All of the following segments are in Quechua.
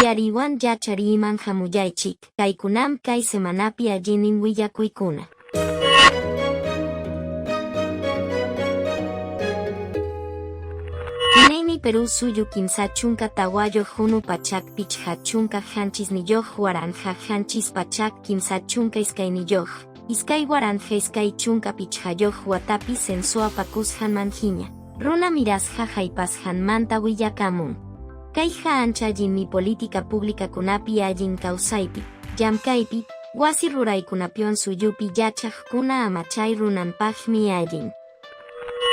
Yariwan yachariyman hamullaychik, kaykunam kay semanapi allinin willakuykuna. Hinaymi Perú suyu 34 hunu 157 1732 2025 watapi censo apakusqanman hiña, runa mirasqa haypasqanmanta willakamun. Kayqa ancha allinmi política públicakunapi allin kawsaypi, llamkaypi, wasi ruraykunapiwan suyupi yachaqkuna amachay runanpaqmi allin.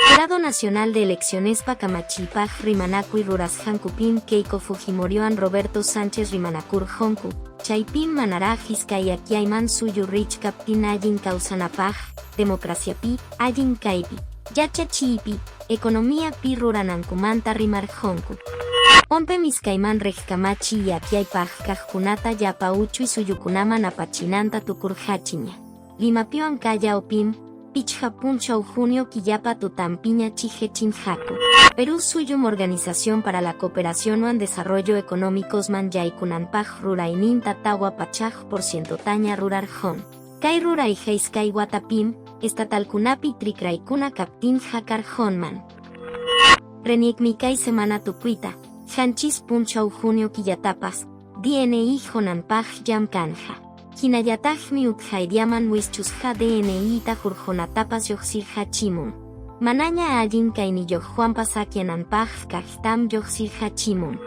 Jurado Nacional de Eleccionespa kamachiypaq rimanakuy rurasqankupim Keiko Fujimoriowan Roberto Sánchez rimanakurqunku, chaypim manaraq iskay akyayman suyu richkaptin allin kawsanapaq, democraciapi, allin kaypi, yachachiypi, economiapi ruranankumanta rimarqunku. Pompem iskayman riq kamachiy akyaypaq kaqkunata llapa uchuy suyukunaman apachinanta tukurqachiña. Limapiwan Callaopim, pichqa punchaw junio killapa tutanpiña chijechinqaku. Perú suyum Organización para la Cooperaciónwan Desarrollo Económicosman yaykunanpaq rurayninta 400% taña rurarqun. Kay rurayqa iskay watapim, estatalkunapi trikraykuna kaptin hakarqunman. Reniekmi kay semana tukuyta, 7 punchaw junio killatapas, DNI qunanpaq llamkanja. Hinallataqmi utqayllaman wischusqa DNI-ta hurqunatapas lluqsirqachimun. Manaña allin kayniyuqwanpas akyananpaq kaqtam lluqsirqachimun.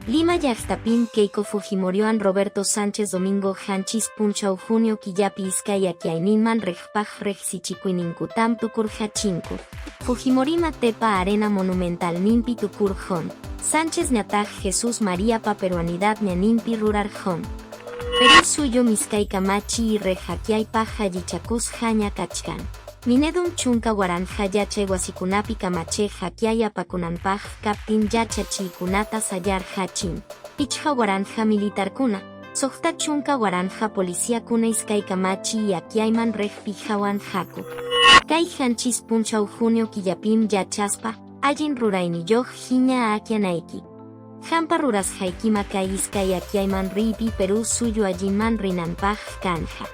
Lima llaqtapim Keiko Fujimoriowan Roberto Sánchez domingo 7 punchaw junio killapi iskay akyayninman riqpaq riqsichikuyninkutam tukurqachinku. Fujimorima Tepa Arena Monumentalninpi tukurqun. Sánchez ñataq Jesús Maríapa peruanidad ñaninpi rurarqun. Perú suyum iskay kamachiy riq akyaypaq allichakusqaña kachkan. Minedum 10,000 yachay wasikunapi kamachiq akyay apakunanpaq kaptin yachachiykunata sayarqachin. 5,000 militarkuna, 60,000 policiakuna iskay kamachiy akyayman riqpi hawanqaku. Kay 7 punchaw junio killapim yachaspa, allin rurayniyuq hiña akyanayki. Hampa rurasqaykima kay iskay akyayman riypi Perú suyu allinman rinanpaq kanja.